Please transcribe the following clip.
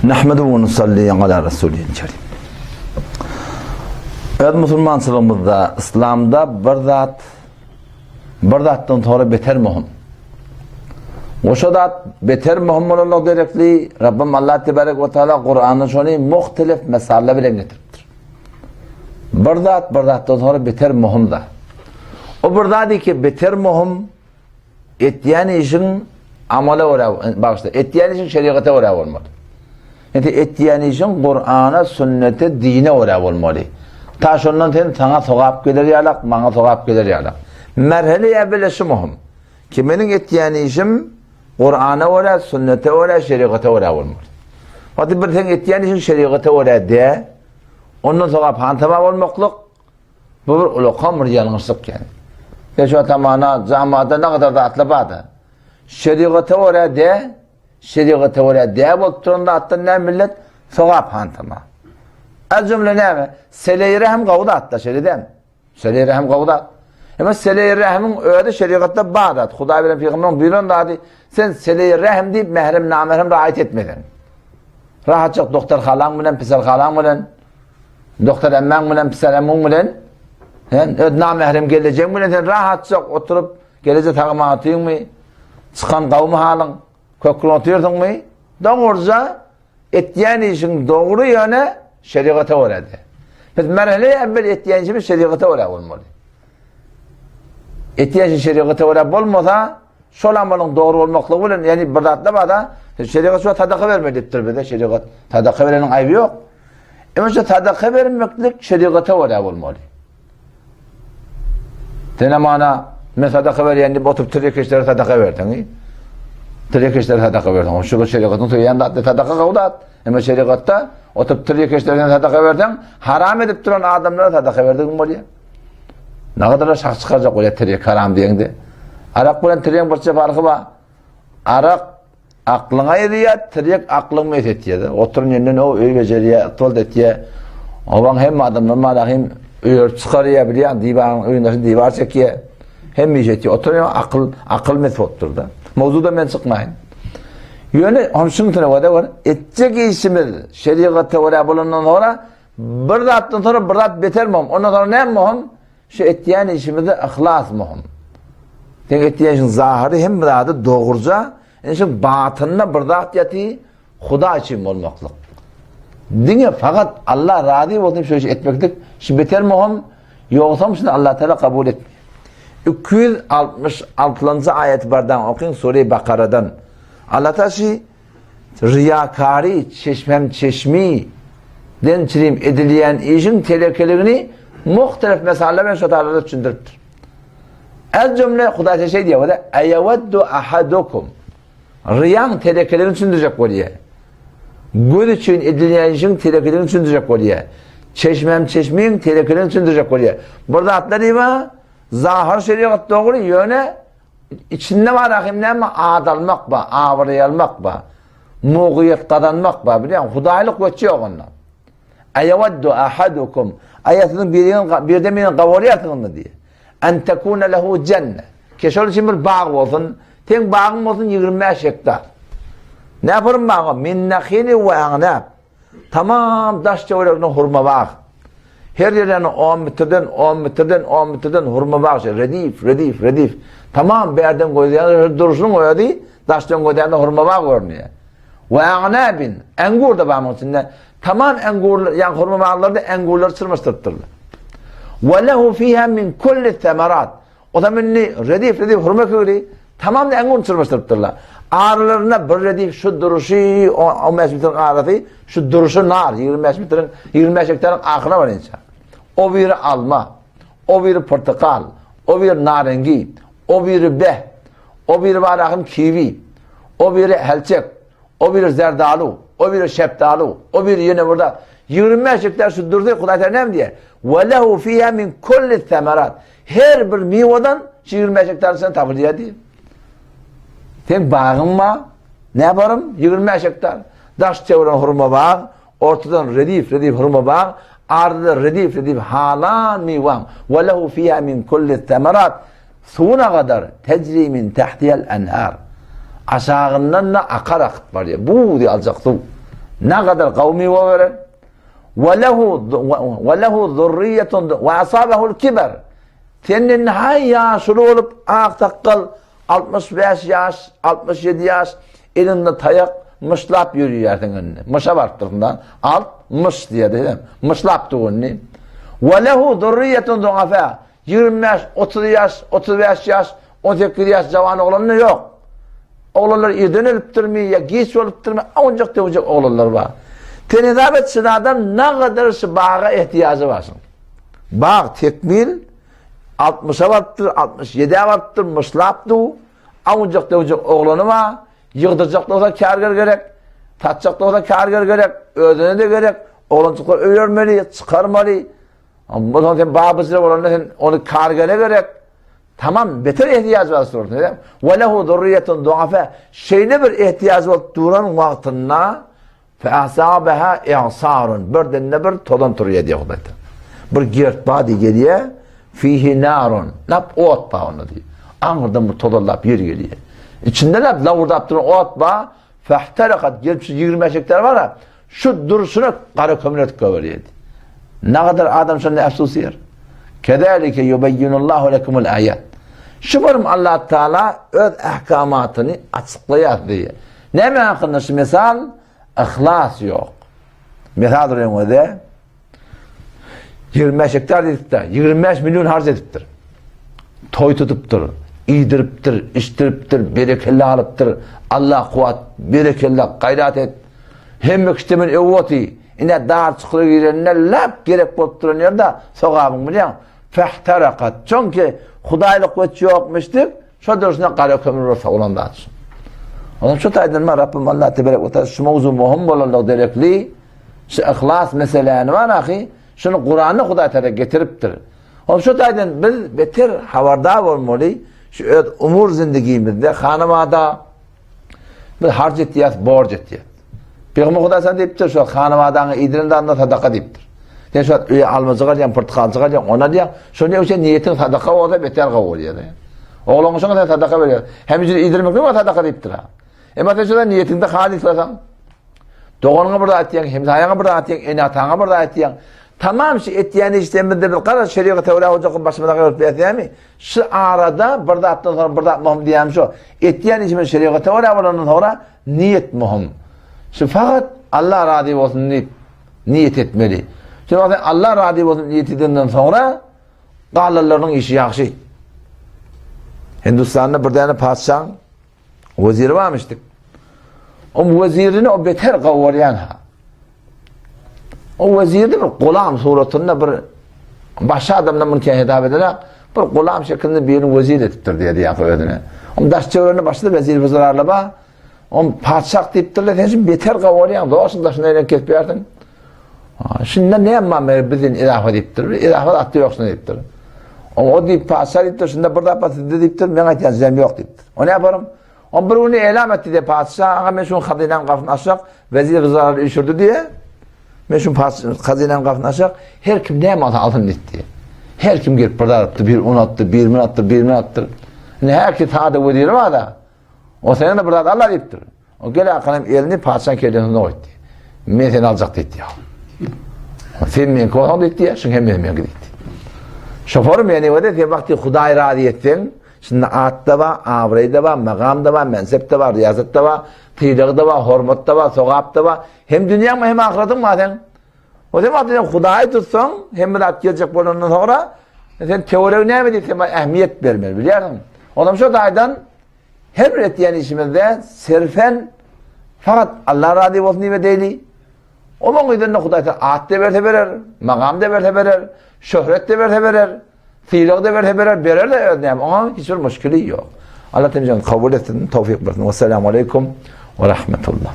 Nahmedu we nusalli ala rasulil kerim. Öz musulmançylygymyzda, yslamda bir zat bir zatdan sonra beter möhüm. Oşa zat beter möhüm bolanlygy derekli Rabbim Allah tebarek we taala Kur'anda şony muhtelif mesallar bilen getiripdir. Bir zat bir zatdan sonra beter möhüm zat. O bir zat ki beter möhüm Etýän işiň amala görä, bagyşla, etýän işiň şerigata görä bolmaly. Ýa-da etýän işiň Kur'ana, sünnete, dine görä bolmaly. Ta şondan sen saňa sogap geler ýalak, maňa sogap geler ýalak. Merhele ýa şu muhim. Ki meniň etýän işim Kur'ana görä, sünnete görä, şerigata görä bolmaly. Wagty bir sen etýän işiň şerigata görä de, ondan sogap hantama bolmaklyk, Bu bir ulakan bir ýalňyşlyk ýaly. Sen şu atamana jamada ne kadar zatlar barda. Şerigata görä de, şerigata görä de bolup duran zatdan näme millet? Sogap hantama. Az jümle näme? Seleý rehm gawy zatda, şeýle dämi? Seleý rehm gawy zat. Emma seleý rehmiň özi şerigatda bar zat. Hudaý bilen pygamberiň buýran zady, sen seleý rehm diýip mährem namährem raýat etmeden. Rahatjak doktor halaň bilen, pisar halaň bilen Doktor emmäň bilen, pisar emmiň bilen, sen öz namährem gelejegiň bilen sen rahatjak oturyp, geleje tagama otyňmy? Çykan gawmy halyň? Köküň otyrsyňmy? Dogruja etýän işiň dogry ýöne şerigata görä-de. Biz merhele evvel etýän işimiz şerigata görä bolmaly. Etýän işiň şerigata görä bolmasa, Şol amalyň dogry bolmaklygy bilen, ýagny bir zatda bar-da, şerigat şu sadaka berme diýipdir bize, şerigat sadaka bereniň aýby ýok. Emma şu sadaka bermeklik şerigata görä bolmaly. Sen amana men sadaka berýän diýip oturyp tirekeşlere sadaka berseň, tirekeşlere sadaka berseň, şu şerigatyň söýýän zat sadaka gowy zat. Emma şerigatda oturyp tirekeşlere sadaka berseň, haram edip duran adamlara sadaka berdigiň bolýar. Nagadyr şah çykarjak bolýar tirýek haram diýeňde. Arak bilen tirýegiň birçe farky bar. Arak aklyňa ýerýär, tirýek aklyňy mes etýär. Oturan ýerinden o öý bejerýär, ykbal etýär. Owaň hemme adamlar malahym öýerip çykarýar, bilýän, diwaryň öýüň daşyna diwar çekýär. Hemme iş etýär. Oturan ýeri akyl, akyl mes bolupdyr-da. Mowzuda men çykmaýyn. Ýöne hom şuň tarafa da etjek işimiz şerigata görä bolandan soňra Bir zatdan sonra bir zat beter möhüm. Ondan sonra näme möhüm? Şu etýän işimizde yhlas möhüm. Sen etýän işiň zahyry hem bir zady dogruja, indi şu batynda bir zat ýaty, Hudaý üçin bolmaklyk. Diňe fakat Allah razy bolsun şu işi etmeklik, şu beter möhüm, ýogsam şunu Allah Teala kabul etmeýär. 266-njy aýaty bardan okyň Sure Bakaradan. Allah Teala şu Ryýakary, çeşmem çeşmi den çirim edilýän işiň telekeligini muhtelif mesallar bilen şo taýlarda düşündiripdir. Ez jümle Hudaý şeý diýýär, Eýeveddu ahadukum. Ryýaň telekeligini düşündirjek bolýar. Göz üçin edilýän işiň telekeligini düşündirjek bolýar. Çeşmem çeşmiň telekeligini düşündirjek bolýar. Bir zatlar diýme, zahyr şerigat dogry, ýöne Içinde bar ahim näme? Ad almak ba, abraý almak ba, mugyýet gazanmak ba, bilýän, hudaýlyk weçi ýok onda. Aýawaddu ahadukum, aýa siziň biriňiz birden birini gawarýarsyňyzmy diýýär. An tekuna lehu jenne. Ke şol üçin bir bag bolsun, seň bagyň bolsun 25 gektar. Näparyň bagy? Min nahili we agnab. Tamam daş töwereginde hurma bag. Her ýerden 10 metrden, 10 metrden, 10 metrden hurma bag şey, redif, redif, redif. Tamam bärden gözýän durşunyň özi daşdan gözýände hurma bag görünýär. We agnabin, engur da bagyň içinde. Tamam engurlar, ýa hurma baglarda engurlar çyrmaşdyrypdyrlar. We lehu fiha min kulli thamarat. O zaman indi redif redif hurma köri tamam engun çyrmaşdyrypdyrlar. Aralarynda bir redif şu duruşy 15 metriň arasy şu duruşy nar 25 metriň 25 hektaryň ahyryna barýança. O biri alma, o biri portakal, o biri narengi, o biri beh, o biri barahym kiwi, o biri helçek, O biri zerdalu, o biri şeftalu, o biri ýene burada 25 hektar şu durdy, Hudaý Teala näme diýýär? Ve lehu fiha min kulli semerat. Her bir miwedan şu 25 hektar sen tapylýar diýip. Sen bagyň bar, ne barym? 25 hektar. Daş çewiren hurma bag, ortadan redif, redif hurma bag, arada redif, redif halan miwaň. Ve lehu fiha min kulli semerat. Suwuna gadar, tejri min tahtihal enhar. Aşagyndan-da akar akyp barýar. Buz ýaljak suw. Nagadar gawy miwe berer. Ve lehu ve lehu zurriyetun ve asabehul kiber. Senden hay ýaşuly bolup ak sakgal 65 ýaş, 67 ýaş elinde taýak myşlap ýörýärsiň indi. Myşa barypdyrsyň da. Alt myş diýýär hem. Myşlap dur indi. Ve lehu zurriyetun duafa. 25, 30 ýaş, 35 ýaş, 18 ýaş jawan oglanlar ýok. Oglanlar irden ölüpdirmi ýa giç bolupdyrmy, awunjak döwjek oglanlar bar. Sen hesap et, şun adam nagadar şu baga ehtiýajy bar şuň. Bag tekmil 60-a barypdyr, 67-ä barypdyr, myşlap du, awunjak döwjek oglany bar, ýygdyrjak bolsa kärger gerek, satjak bolsa kärger gerek, özüne-de gerek, oglanjyklar öýermeli, çykarmaly. Ondan sen babyjyra bolanda sen ony kargere gerek. Tamam, beter ehtiýaj bar sorun. Ve lehu zurriyetun duafa. Şeýle bir ehtiýaj bolup duran wagtynda fe asabaha i'sarun. Birden bir tozan turýar diýär Hudaý. Bir gert bar diýip gelýär. Fihi narun. Nap ot bar onda diýip. Aňyrdan bir tozanlap ýer gelýär. İçinde lap lawurdap duran ot bar. Fehterakat gelip şu 25 hektar bar. Şu durşuna gara kömür edip goýberýärdi. Nagadar adam şonda efsus ýer. Kezalike yubeyyinullahu lekumul ayat. Şu bölüm Allah Teala öz ahkamatyny açyklaýar diýýär. Näme hakynda şu misal? Ihlas ýok. Misal öňde 25 hektar diýipdir. 25 million harç edipdir. Toý tutupdyr, iýdiripdir, içdiripdir, berekella alypdyr. Allah kuwat, berekella, gaýrat et. Hemme kişide men öwüp oty. Ine dar çukura girende lap gerek bolup duran ýerde sogabyň bilýäň. Fehterakat. Çünki Hudaýlyk weç ýokmuşdyk. Şo durşuna gara kömür bolsa bolan zat şu. Onuň şu taýdan men Rabbim Allah teberek we taala şu mowzu möhüm bolanlygy derekli şu yhlas meseläni bar ahy şuny Kuranda Hudaý taala getiripdir. Ol şu taýdan biz beter habardar bolmaly şu öz umur zindigimizde hanamada Biz harç etýäs, borç etýäs. Pygamber Hudaý sen diýipdir, şu hanabadaňy iýdiren zadyna sadaka diýipdir. Sen şu öýe almajyk alýaň, pyrtykaljyk alýaň, ony alýaň. Şonda üçin niýetiň sadaka bolsa beter gowy bolýar. Ogluň şoňa sen sadaka berýär. Hem üçin iýdirmek näme sadaka diýipdir. Emma sen şonda niýetiňde halyslasaň, doganyňa bir zat etýäň, hemsaýaňa bir zat etýäň, ene-ataňa bir zat etýäň. Tamam şu etýän işlerimizde biz gara şerigat töwra hojaka başymyza gelip berýärmi? Şu arada bir zatdan soňra bir zat möhüm diýýänim şu. Etýän işimiz şerigata görä bolandan soňra niýet möhüm. Şu fakat Allah razy bolsun diýip niýet etmeli. Şu wagt Allah razy bolsun niýet edenden soňra galanlarynyň işi ýagşy. Hindistanda bir däne patyşaň weziri barmyşdyk. O wezirini o beter gowurýan ha. O wezirde bir gulam suratynda bir başga adamdan bunu hesap edene bir gulam şeklinde birini wezir edipdir diýdi ýa özüne. Oň daş çöwrende başda wezir wezirarla ba. Oň patyşah diýipdirler, sen şimdi beter gowurýaň, doşun daşyna eýlen kesip ýersiň. Şunda näme bar mer bizden izafa diýipdir. Bir izafa atdy ýoksun diýipdir. Oň o diýip patyşah diýipdir, şunda bir zat sizde diýipdir, men aýtýan sizem ýok diýipdir. O ne yaparım? O bir günü elam etdi diye padişah, aga men şunun hazinäň gapyny açjak, wezir wezirleri üýşürdi diye. Men şunun hazinäň gapyny açjak, her kim näme alsa alsyn diýdi. Her kim gelip bir atdy, bir un atdy, bir min atdy, bir min atdy. Indi her kim sada weziri bar da. O senden de bir zat Allah diýipdir. O gel akanym elini patyşaň kellesine goýdy. Men seni aljak diýdi. Sen meňki bolsaň diýdi, şuň hem meňki diýdi. Şofor meni wede sen wagty Hudaý razy etseň, Şunda at-da bar, abraý-da bar, magam-da bar, mensep-de bar, riýasat-da bar, sylag-da bar, hormat-da bar, sogap-da bar. Hem dünýäň bar, hem ahyratyň bar seň. O sen wagty sen Hudaýy tutsaň, hemme zat geljek bolandan soňra sen töweregi näme diýip sen ähmiýet bermeli, bilýärsiň. Onam şo taýdan her bir etýän işimizde serfen fakat Allah razy bolsun diýip edeýli. Onuň yzynda Hudaý sen at-da berse berer, magam-da berse berer, şöhret-de berse berer. Sylag-da berse berer, berer-de öz näme, oňa hiç bir muşkili ýok. Allah temizden kabul etsin, towfik bersin. Wessalamu aleýkum we rahmetullah.